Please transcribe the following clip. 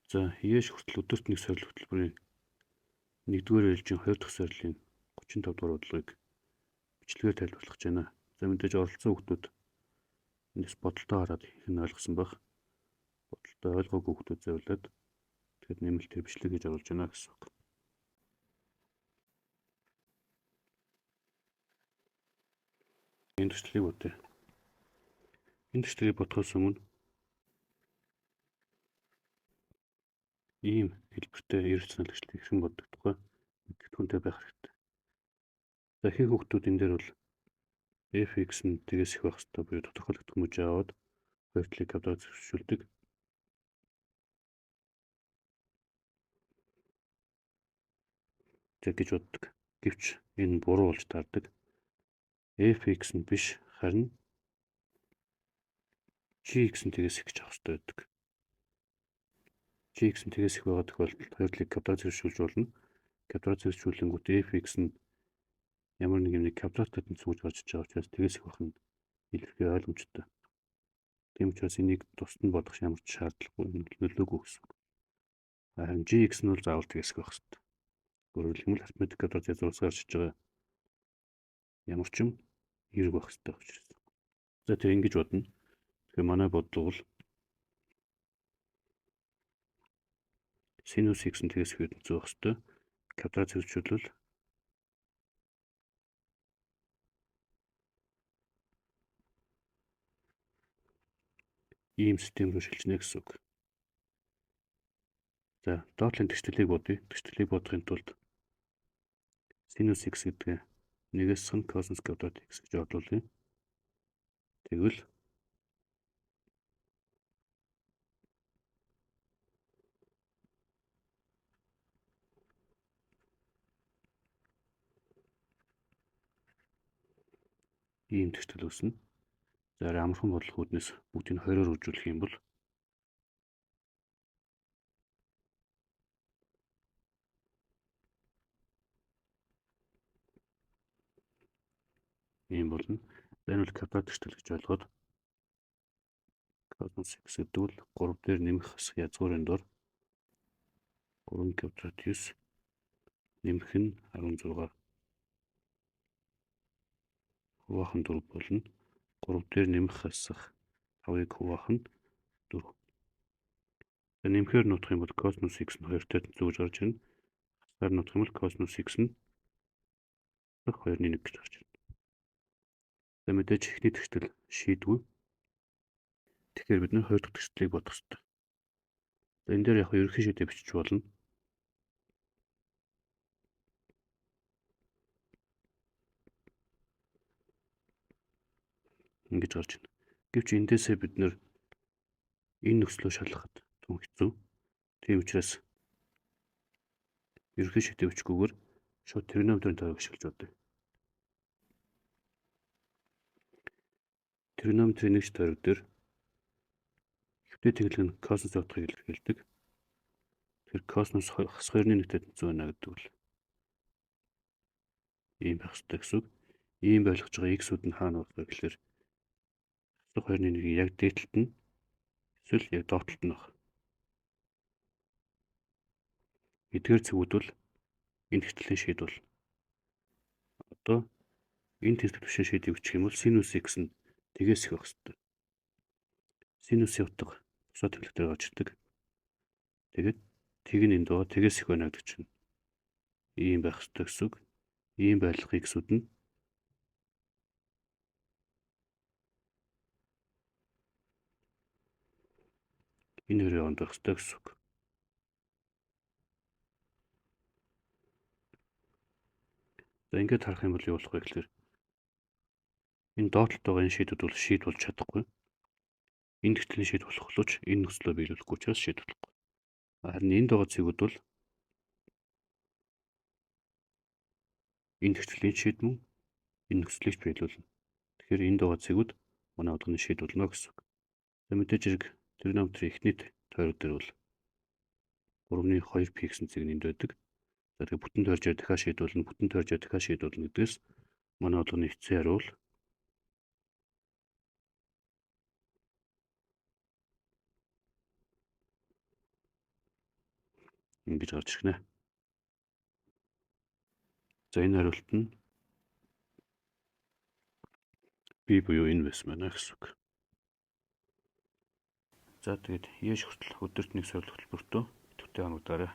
За ЕШ хүртэл өдөрт нэг сорил хөтөлбөрийн 1-р ээлжийн 2 дахь сорилын 35 дугаар бодлогыг бичлэгээр тайлбарлах гэж байна. За мэдээж оролцсон хүмүүс эндээс бодолтой хараад их нь ойлгосон байх. Бодолтой ойлгоогүй хүмүүс зориулаад тэгэхэд нэмэлтээр бичлэг хийж оруулж байна гэсэн үг. Энэ төслийг бодъё. Энэ төслийг бодохоос өмнө ийм хэлбэртэй иррационал ажлыг хэрхэн боддог тухай мэдгэдэггүнтэй байх хэрэгтэй. За ихэнх хүүхдүүд энэ дээр бол fx нь тэгээс их байх ёстой буюу тодорхойлогдох мөжөө аваад хоёр талыг квадрат зөрчүүлдэг. За гэж боддог. Гэвч энэ буруу болж таардаг. Fx нь биш харин gx нь тэгээс их гэж авах ёстой байдаг. Gx нь тэгээс их байгаа тохиолдолд хоёр талыг квадрат зөрчүүлж болно. Квадрат зөрчүүлэнгүүт fx нь ямар нэг юмыг квадратад нь цүүж гарч иж байгаа учраас тэгээс их байх нь илэрхий ойлгомжтой. Тийм учраас энийг тусад нь бодох ямар ч шаардлагагүй, нөлөөгүй гэсэн үг. Харин gx нь бол заавал тэгээс их байх ёстой. Өөрөөр хэлбэл арифметик квадрат язгуураас гарч иж байгаа ямар ч юм эерэг байх ёстой учраас. За тэр ингэж бодно. Тэгэхээр манай бодлого бол синус x нь тэгээс их ертөнцөө байх ёстой. Квадрат зөрчүүлвэл ийм систем рүү шилжинэ гэсэн үг. За доотлын тэгшлийг бодъё. Тэгшлийг бодохын тулд синус x гэдэг нэгээс сан косинус квадрат x гэж орлуулъя. Тэгвэл ийм тэгтэл үүснэ. За амархан бодлого үүднээс бүгдийг 20-оор үржүүлэх юм бол ийм болно. За энэ бол квадрат тэгтэл гэж ойлгоод косинус x гэдэг бол 3 дээр нэмэх хасах язгуурын дор 3 квадрат 9 нэмэх нь 16 хуваах нь 4 болно. 3 дээр нэмэх хасах 5-ыг хуваах нь 4. За нэмэхээр нутах юм бол косинус x нь 2-тай тэнцүү гэж гарч ирнэ. Хасгаар нутах юм бол косинус x нь 2-1 гэж гарч ирнэ. За мэдээж эхний тэгтэл шийдвүү. Тэгэхээр бид нэр хоёр дахь тэгтлийг бодох ёстой. За энэ дээр яг ерөнхий шийдээ бичиж болно. Ингэж гарч ирнэ. Гэвч эндээсээ бид нэр энэ нөхцлөө шалгахад тун хэцүү. Тийм учраас ерөнхий шийдээ бичихгүйгээр шууд тригонометрийн тойрог ашиглаж бодъё. Тригонометрийн нэгж тойрог дээр хэвтэй тэнхлэг нь косинус утгыг илэрхийлдэг. Тэгэхээр косинус хас 2-ны нэгтэй тэнцүү байна гэдэг бол ийм байх ёстой гэсэн үг. Ийм ойлгож байгаа x-үүд нь хаана байх вэ гэхээр хасах 2-ны нэгийг яг дээд талд нь эсвэл яг доод талд нь байх. Эдгээр цэгүүд бол энэ тэгтлийн шийд бол одоо энэ тэнцвэр түвшин шийдийг бичих юм бол синус x нь тэгээс их байх ёстой. Синусын утга бусад тэнхлэг дээр гарч ирдэг. Тэгээд тэг нь энд байгаа тэгээс их байна гэдэг чинь ийм байх ёстой гэсэн үг. Ийм байрлах x-үүд нь энэ хоёрын хооронд байх ёстой гэсэн үг. За ингээд харах юм бол юу болох вэ гэхээр энэ доод талд байгаа энэ шийдүүд бол шийд болж чадахгүй. Энэ тэгтлийн шийд болох боловч энэ нөхцлөө биелүүлэхгүй учраас шийд болохгүй. Харин энд байгаа цэгүүд бол энэ тэгтлийн шийд мөн энэ нөхцөлийг биелүүлнэ. Тэгэхээр энд байгаа цэгүүд манай бодлогын шийд болно гэсэн үг. За мэдээж хэрэг тригонометрийн эхний тойрог дээр бол 3-ны 2 пи гэсэн цэг нь энд байдаг. За тэгээ бүтэн тойржоор дахиад шийдвэрлэнэ, бүтэн тойржоор дахиад шийдвэрлэнэ гэдгээс манай бодлогын эцсийн хариу бол Ингэж гарч ирнэ. За, энэ хариулт нь B буюу энэ байсан байна гэсэн үг. За, тэгээд еш хүртэл өдөрт нэг сорил хөтөлбөртөө идэвхтэй хамрагдаарай.